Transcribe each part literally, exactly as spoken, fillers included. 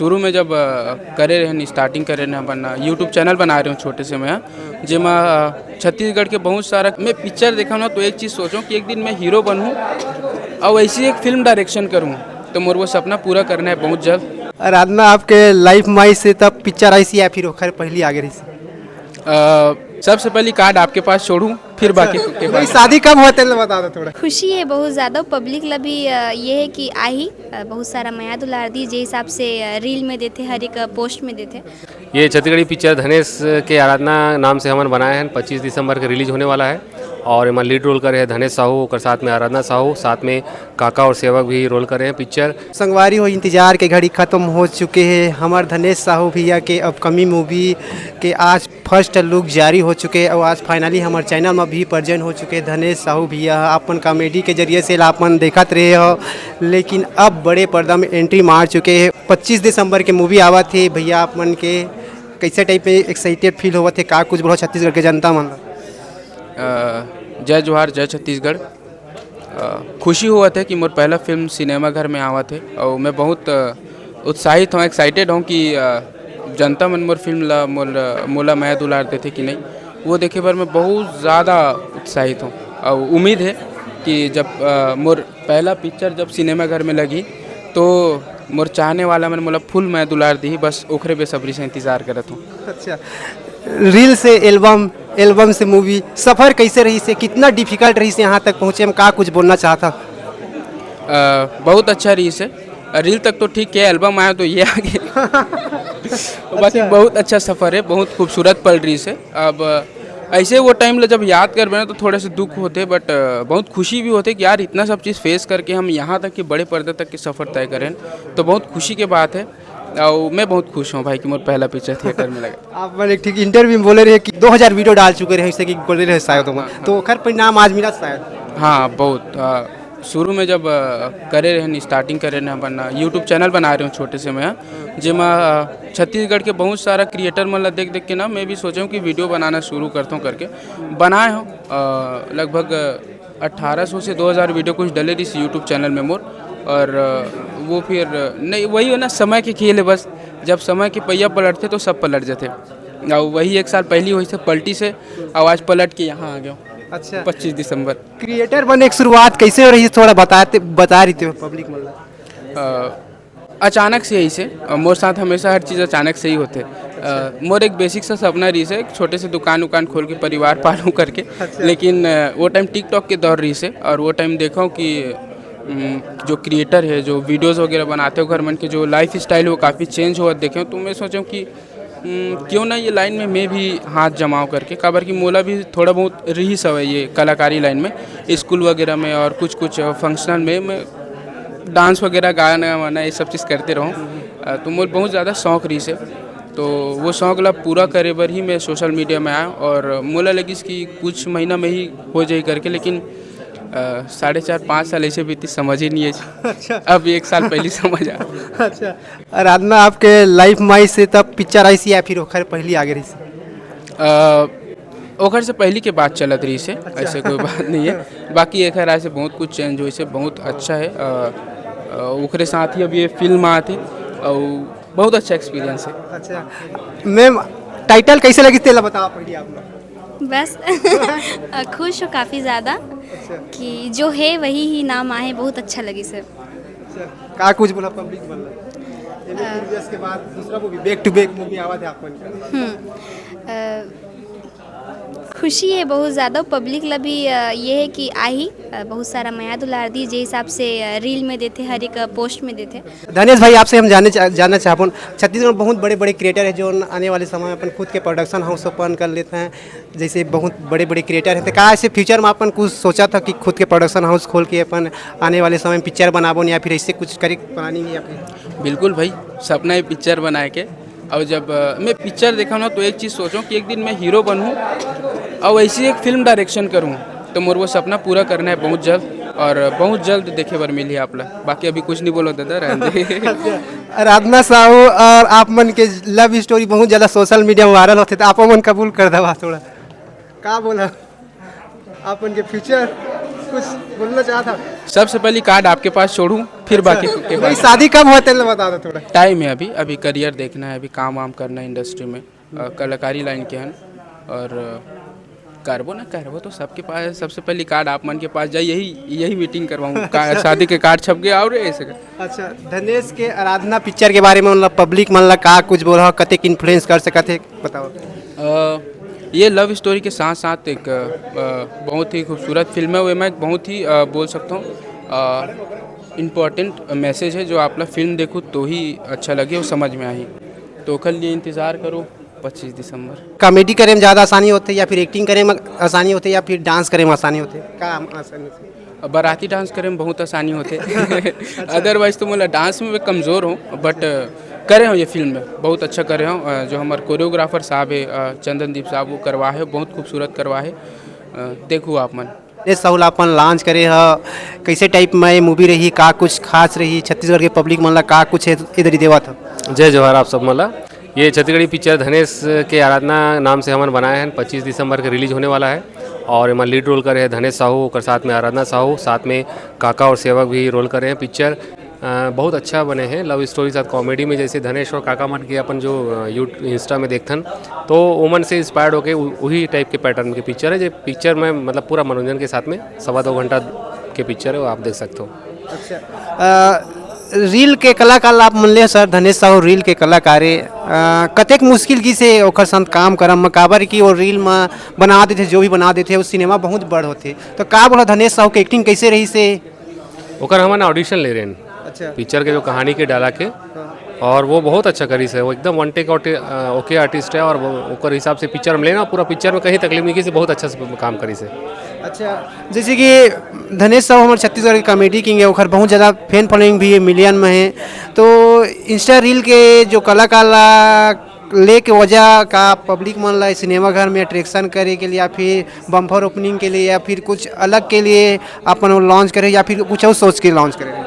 शुरू में जब अ, करे रहन, स्टार्टिंग करे रहन अपन, अ, YouTube चैनल बना रहे हूँ छोटे से मैं, जेमा अ, छत्तीसगढ़ के बहुत सारा मैं पिक्चर देखा ना, तो एक चीज़ सोचो कि एक दिन मैं हीरो बनूँ और ऐसी एक फिल्म डायरेक्शन करूँ। तो मोर वो सपना पूरा करना है बहुत जल्द। आराधना, आपके लाइफ में से तब पिक्चर आइस या फिर ओखर पहली आगे रहिस? अ, सबसे पहली कार्ड आपके पास छोड़ूँ, फिर बाकी के बारे में। शादी कब होते, बता दो थोड़ा। खुशी है बहुत ज़्यादा, पब्लिक ला भी अ, ये है कि आही अ, बहुत सारा मया दुलार दी, जे हिसाब से अ, रील में देते, हर एक अ, पोस्ट में देते। ये छत्तीसगढ़ी पिक्चर धनेश के आराधना नाम से हमन बनाए हैं, पच्चीस दिसंबर के रिलीज होने वाला है। और एमा लीड रोल करे हैं धनेश साहू, ओकर साथ में आराधना साहू, साथ में काका और सेवक भी रोल करे हैं पिक्चर। संगवारी हो, इंतजार के घड़ी खत्म हो चुके हैं। हमार धनेश साहू भैया के अपकमिंग मूवी के आज फर्स्ट लुक जारी हो चुके हैं और आज फाइनली हमारे चैनल में भी प्रेजेंट हो चुके हैं धनेश साहू भैया। अपन कॉमेडी के जरिए से ला अपन देखत रहे हो, लेकिन अब बड़े पर्दा में एंट्री मार चुके हैं। पच्चीस दिसंबर के मूवी आवत है भैया, अपन के कैसे टाइप पे एक्साइटेड फील होवत है, का कुछ बोलो छत्तीसगढ़ के जनता मन ला? अ, जय जोहार, जय छत्तीसगढ़। अ, खुशी होवत है कि मोर पहला फिल्म सिनेमा घर में आवत है और मैं बहुत अ, उत्साहित हूँ, एक्साइटेड हूँ कि अ, जनता मन मोर फिल्म ला मोर मोला मया दुलार देथे कि नहीं, वो देखे बर मैं बहुत ज़्यादा उत्साहित हूँ। और उम्मीद है कि जब अ, मोर पहला पिक्चर जब सिनेमा घर में लगी, तो मोर चाहने वाला मन मोला फुल मया दुलार दी, बस ओखरे बेसब्री से इंतजार करत हूँ। अच्छा, रील से एल्बम, एल्बम से मूवी, सफ़र कैसे रहिस हे, कितना डिफिकल्ट रहिस हे यहाँ तक पहुँचे में, का कुछ बोलना चाहता? अ, बहुत अच्छा रहिस हे। रील तक तो ठीक है, एल्बम आया तो ये आगे। बाकी अच्छा। बहुत अच्छा सफ़र है, बहुत खूबसूरत पल रहिस हे। अब ऐसे वो टाइम ला जब याद करबे ना, तो थोड़े से दुख होते, बट अ, बहुत खुशी भी होते कि यार, इतना सब चीज़ फेस करके हम यहाँ तक के बड़े पर्दे तक के सफ़र तय करें, तो बहुत खुशी के बात है। और मैं बहुत खुश हूँ भाई कि मोर पहला पिक्चर थिएटर में लगा। आप मन एक ठीक इंटरव्यू में बोले रहे कि दो हज़ार वीडियो डाल चुके रहे, जैसे कि बोले रहे शायद, तो ओखर परिणाम आज मिला शायद। हाँ, बहुत अ, शुरू में जब अ, करे रहन, स्टार्टिंग करे रहन, अपन यूट्यूब चैनल बना रहे हूँ छोटे से मैं, जेमा अ, छत्तीसगढ़ के बहुत सारा क्रिएटर मन ला देख देख के ना, मैं भी सोचे हूँ कि वीडियो बनाना शुरू करता हूँ करके बनाए हूँ। अ, लगभग अठारह सौ से दो हज़ार वीडियो कुछ डले रहिस यूट्यूब चैनल में मोर। और अ, वो फिर अ, नहीं, वही है ना, समय के खेल है बस। जब समय के पहिया पलटथे तो सब पलट जाथे। और वही एक साल पहली वही से पलटी से, और आज पलट के यहाँ आ गया। अच्छा। पच्चीस दिसंबर। क्रिएटर बने के शुरुआत कैसे हो रही, थोड़ा बताते, बता रही थे पब्लिक मन ला? अ, अचानक से ही से, अ, मोर साथ हमेशा हर चीज़ अचानक से ही होते। अ, मोर एक बेसिक सा सपना रहिस हे, एक छोटे से दुकान उकान खोल के परिवार पालूं करके। अच्छा। लेकिन अ, वो टाइम टिकटॉक के दौर रहिस हे और वो टाइम देखा हूँ कि उम, जो क्रिएटर है, जो वीडियोज़ वगैरह बनाते हो, घर मन के जो लाइफ स्टाइल वो काफ़ी चेंज हुआ देखे हूँ, तो मैं सोचा हूँ कि उम, क्यों ना ये लाइन में मैं भी हाथ जमाओ करके, काबर कि मोला भी थोड़ा बहुत रहिस हवय ये कलाकारी लाइन में, स्कूल वगैरह में और कुछ कुछ फंक्शनल में मैं डांस वगैरह, गाना वाना, ये सब चीज़ करते रहूँ। अ, तो मोर बहुत ज़्यादा शौक रहिस हे, तो वो शौक ला पूरा करे बर ही मैं सोशल मीडिया में आया और मोला लगिस कि कुछ महीना में ही हो जाही करके, लेकिन अ, साढ़े चार पाँच साल ऐसे बीती, समझ ही नहीं है। अच्छा। अब एक साल पहली समझ आ। अच्छा, आराधना, आपके लाइफ में आइस हे तब पिक्चर आइस हे या फिर ओखर पहली आगे रहिस हे? अ, ओखर से पहली के बात चलत रहिस हे, अच्छा। ऐसे कोई बात नहीं है। बाकी एखर आए से बहुत कुछ चेंज होइस हे, बहुत अच्छा है। अ, अ, ओखरे साथ ही अब ये फिल्म आत हे और बहुत अच्छा एक्सपीरियंस है। अच्छा मैम, टाइटल कैसे लगिस तेला बताओ पहली आप लोग। बस अ, खुश हूँ काफ़ी ज़्यादा अच्छा। कि जो है वही ही नाम आहे, बहुत अच्छा लगिस हे। अच्छा, का कुछ बोला पब्लिक मन ला? एमे अ, प्रीवियस के बाद दूसरा movie, back to back movie आवत हे आप मन का। हम्म, अ, खुशी है बहुत ज़्यादा, पब्लिक ला भी अ, ये है कि आही अ, बहुत सारा मया दुलार दी, जे हिसाब से अ, रील में देते, हर एक अ, पोस्ट में देते। धनेश भाई, आपसे हम जाने चा-, जानना चाहबन, छत्तीसगढ़ में बहुत बड़े-बड़े क्रिएटर हैं जो आने वाले समय में अपन खुद के प्रोडक्शन हाउस ओपन कर लेते हैं, जैसे बहुत बड़े-बड़े क्रिएटर हैं, तो का ऐसे फ्यूचर में अपन कुछ सोचा था कि खुद के प्रोडक्शन हाउस खोल के अपन आने वाले समय में पिक्चर बनाबन या फिर ऐसे कुछ करे प्लानिंग या फिर? बिल्कुल भाई, सपना है पिक्चर बनाए के। और जब अ, मैं पिक्चर देखा ना, तो एक चीज़ सोचो कि एक दिन मैं हीरो बनूँ और ऐसी एक फिल्म डायरेक्शन करूँ, तो मोर वो सपना पूरा करना है बहुत जल्द और बहुत जल्द देखे बर मिली आप ला। बाकी अभी कुछ नहीं बोलो दादा, रहने दे। आराधना साहू और आप मन के लव स्टोरी बहुत ज़्यादा सोशल मीडिया में वायरल होते, तो आप मन कबूल कर दवा थोड़ा, का बोला आप मन के फ्यूचर? कुछ बोलना चाहा था? सबसे पहले कार्ड आपके पास छोड़ूं, फिर बाकी के भाई, बारे में। शादी कब होते हैं, बता दो थोड़ा। टाइम है अभी, अभी करियर देखना है, अभी काम वाम करना है इंडस्ट्री में, अ, कलाकारी लाइन के हन। और, अ, करबो ना करबो तो सबके पास, सबसे पहले कार्ड आप मन के पास जाए, यही, यही मीटिंग करवाऊँ का, शादी के कार्ड छप गया और ऐसे का। अच्छा, धनेश के आराधना पिक्चर के बारे में, मतलब, पब्लिक मन ला का कुछ बोला, कतेक इन्फ्लुएंस कर सकत है, बताओ। अ, ये लव स्टोरी के साथ साथ एक, अ, बहुत ही खूबसूरत फिल्म है, वो मैं एक बहुत ही, अ, बोल सकता हूँ, इम्पोर्टेंट मैसेज है, जो आप ला फिल्म देखो तो ही अच्छा लगे और समझ में आही। तो ओकर लिए इंतज़ार करो पच्चीस दिसंबर। कॉमेडी करे में ज़्यादा आसानी होथे या फिर एक्टिंग करे में आसानी होथे या फिर डांस करे में आसानी होथे? का आसानी होथे? अब बाराती डांस करे में बहुत आसानी होथे। अदरवाइज तो मोला डांस में मैं कमज़ोर हूँ, बट करे हूँ ये फिल्म में, बहुत अच्छा करे हूँ। अ, जो हमारे कोरियोग्राफर साहब है, अ, चंदनदीप साहब, वो करवा है, बहुत खूबसूरत करवा है। अ, देखू आप मन। धनेश साहू ला अपन लॉन्च करे ह, कैसे टाइप में ये मूवी रही, का कुछ खास रही, छत्तीसगढ़ के पब्लिक मन ला का कुछ एदरी देवत ह? जय जोहार आप सब मन ला। ये छत्तीसगढ़ी पिक्चर धनेश के आराधना नाम से हमन बनाए हैं, पच्चीस दिसंबर के रिलीज होने वाला है। और एमा लीड रोल करे हैं धनेश साहू, ओकर साथ में आराधना साहू, साथ में काका और सेवक भी रोल करे हैं। पिक्चर अ, बहुत अच्छा बने हैं, लव स्टोरी साथ कॉमेडी में, जैसे धनेश और काका मन के अपन जो, अ, यू-, इंस्टा में देखथन, तो ओमन से इंस्पायर्ड होके उ-, उही टाइप के पैटर्न के पिक्चर है। जे पिक्चर में, मतलब, पूरा मनोरंजन के साथ में सवा दो घंटा के पिक्चर है, वो आप देख सकते हो। अच्छा, अ, रील के कलाकार आप मन ले सर, धनेश साहू रील के कलाकार ए, अ, कतेक मुश्किल की से ओकर संग काम करम म, काबर कि वो रील म बना देथे, जो भी बना देथे, वो सिनेमा बहुत बड़ होथे। तो का बोला धनेश साहू के एक्टिंग कैसे रही से? ओकर हमन ऑडिशन ले रहे हैं। अच्छा। पिक्चर के जो कहानी के डाला के, हाँ। और वो बहुत अच्छा करिस है, वो एकदम वन टेक ओके आर्टिस्ट है, और वो ओकर हिसाब से पिक्चर हम लेना, पूरा पिक्चर में कहीं तकलीफ नहीं की, बहुत अच्छा से काम करिस है। अच्छा, जैसे कि धनेश साहू हमारे छत्तीसगढ़ के कॉमेडी किंग है, ओकर बहुत ज़्यादा फैन फॉलोइंग भी है, मिलियन में है, तो इंस्टा रील के जो कलाकार ला लेके वजह का पब्लिक मन ला सिनेमा घर में अट्रैक्शन करे के लिए या फिर बम्पर ओपनिंग के लिए या फिर कुछ अलग के लिए अपन लॉन्च करे या फिर कुछ और सोच के लॉन्च करे?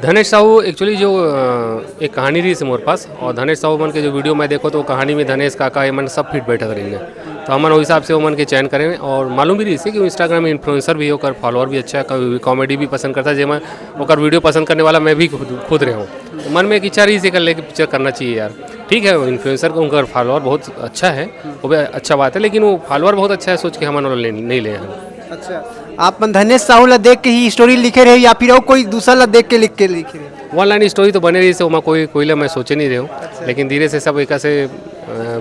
धनेश साहू, एक्चुअली जो, अ, एक कहानी रही से मोर पास, और धनेश साहू मन के जो वीडियो मैं देखो तो कहानी में धनेश काका ये मन सब फिट बैठक रही है, तो हमन वो हिसाब से वो मन के चयन करें। और मालूम भी रही से कि वो इंस्टाग्राम में इन्फ्लुएंसर भी है, ओकर फॉलोअर भी अच्छा है, कॉमेडी भी पसंद करता है, जेमा ओकर वीडियो पसंद करने वाला मैं भी खुद, खुद रहे हूँ। तो मन में एक इच्छा रही से कर ले कि पिक्चर करना चाहिए यार। ठीक है, इन्फ्लुएंसर का उनका फॉलोअर बहुत अच्छा है, वो भी अच्छा बात है, लेकिन वो फॉलोअर बहुत अच्छा है सोच के हमन ओला ले, नहीं ले हैं। अच्छा, आप मन धनेश साहू ला देख के ही स्टोरी लिखे रहे या फिर और कोई दूसरा ला देख के लिख के लिखे रहे? वन लाइन स्टोरी तो बने रही से, ओमा कोई, कोई ला मैं सोचे नहीं रहे हूँ, अच्छा। लेकिन धीरे से सब एक से, अ,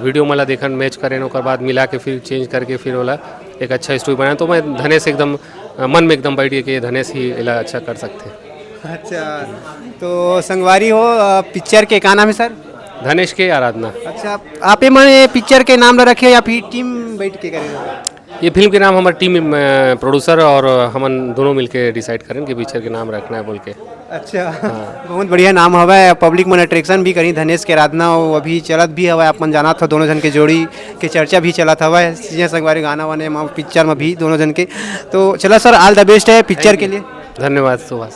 वीडियो मन ला देखन, मैच करें, ओकर बाद मिला के फिर चेंज करके फिर ओला एक अच्छा स्टोरी बनाए। तो मैं धनेश एकदम, अ, मन में एकदम बैठ गया कि ये धनेश ही एला अच्छा कर सकते हैं। अच्छा, तो संगवारी हो, अ, पिक्चर के का नाम है सर? धनेश के आराधना। अच्छा, आप ये मन ये पिक्चर के नाम ला रखे हो या फिर टीम बैठ के करे हो? ये फिल्म के नाम हमारी टीम, अ, प्रोड्यूसर और हमन दोनों मिलके डिसाइड करें कि पिक्चर के नाम रखना है बोल के। अच्छा, हाँ। बहुत बढ़िया नाम हवय, पब्लिक मन अट्रैक्शन भी करी। धनेश के आराधना वो अभी चलत भी हवय, आप मन जानत हो, दोनों जन के जोड़ी के चर्चा भी चलत हवय, सिंह संगवारी गाना वाने में, पिक्चर में भी दोनों जन के। तो चला सर, ऑल द बेस्ट है पिक्चर के लिए। धन्यवाद सुभाष।